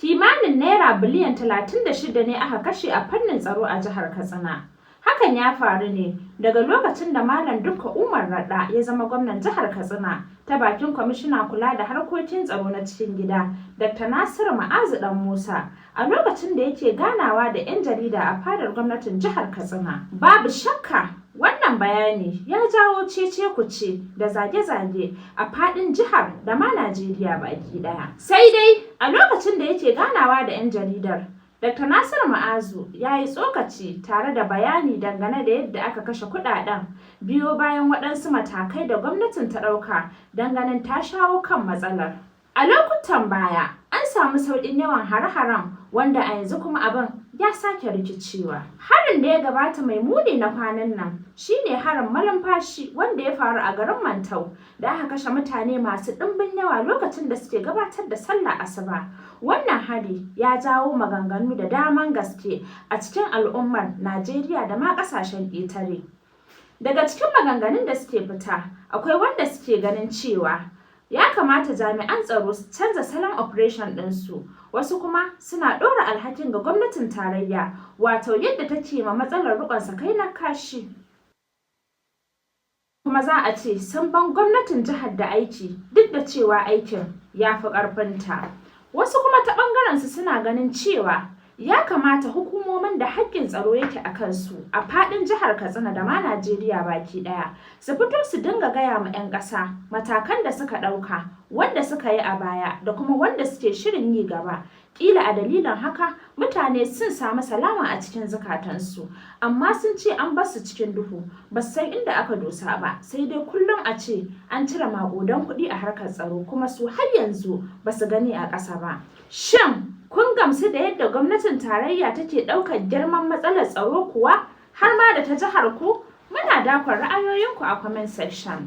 Kimanin Naira biliyan 36 ne aka kashe a fannin tsaro a jihar Katsina. Hakan ya faru ne daga lokacin da Malam Dikko Umar Radda ya zama gwamnan jihar Katsina, ta bakin kwamishinan kula da harkokin tsaro na cikin gida, Dr. Nasiru Ma'azu Dan Musa, a lokacin da yake ganawa da 'yan jarida a fadar gwamnatin jihar Katsina. Babu shakka wannan bayani ya jawo cece-kuce da zage-zage a faɗin jihar da ma Najeriya baki ɗaya. Sai dai a lokacin da yake ganawa da 'yan jaridar, Dr. Nasiru Ma'azu ya yi tsokaci tare da bayani dangane da yadda aka kashe kuɗaɗen biyo bayan waɗansu matakai da gwamnatin ta ɗauka don ganin ta shawo kan matsalar. A lokutan baya, an samu sauƙin yawan hare-haren, wanda a yanzu kuma abin ya sake rikicewa. Harin da ya gabata mai muni na kwanan nan shine harin Malumfashi wanda ya faru a garin Mantau da aka kashe mutane masu ɗimbin yawa lokacin da suke gabatar da sallah asuba. Wannan hari ya jawo maganganu da daman gaske a cikin al'ummar Najeriya da ma ƙasashen ƙetare. Daga cikin maganganun da suke fita, akwai wanda suke ganin cewa ya kamata jami'an tsaro su canza salon operation ɗinsu, wasu kuma suna ɗora alhakin ga gwamnatin tarayya, wato yadda take ma matsalar riƙon sakainar kashi. Kuma za a ce sun ban gwamnatin jihar da aiki, duk da cewa aikin ya fi ƙarfinta. Wasu kuma ta ɓangaren su suna ganin cewa ya kamata hukumomin da haƙƙin tsaro yake a kansu a faɗin jihar Katsina da ma Najeriya baki ɗaya su fito su dinga gaya ma 'yan ƙasa matakan da suka ɗauka, wanda suka yi a baya da kuma wanda suke shirin yi gaba. Ƙila a dalilin haka mutane sun samu salama a cikin zukatansu, amma sun ce an basu cikin duhu, ba su san inda aka dosa ba, sai dai kullum a ce an cire maƙudan kuɗi a harkar tsaro, kuma su har yanzu ba su gani a ƙasa ba. Shin kun gamsu da yadda gwamnatin tarayya take ɗaukar girman matsalar tsaro kuwa, har ma da ta jihar ku? Muna dakon ra'ayoyinku a comment section.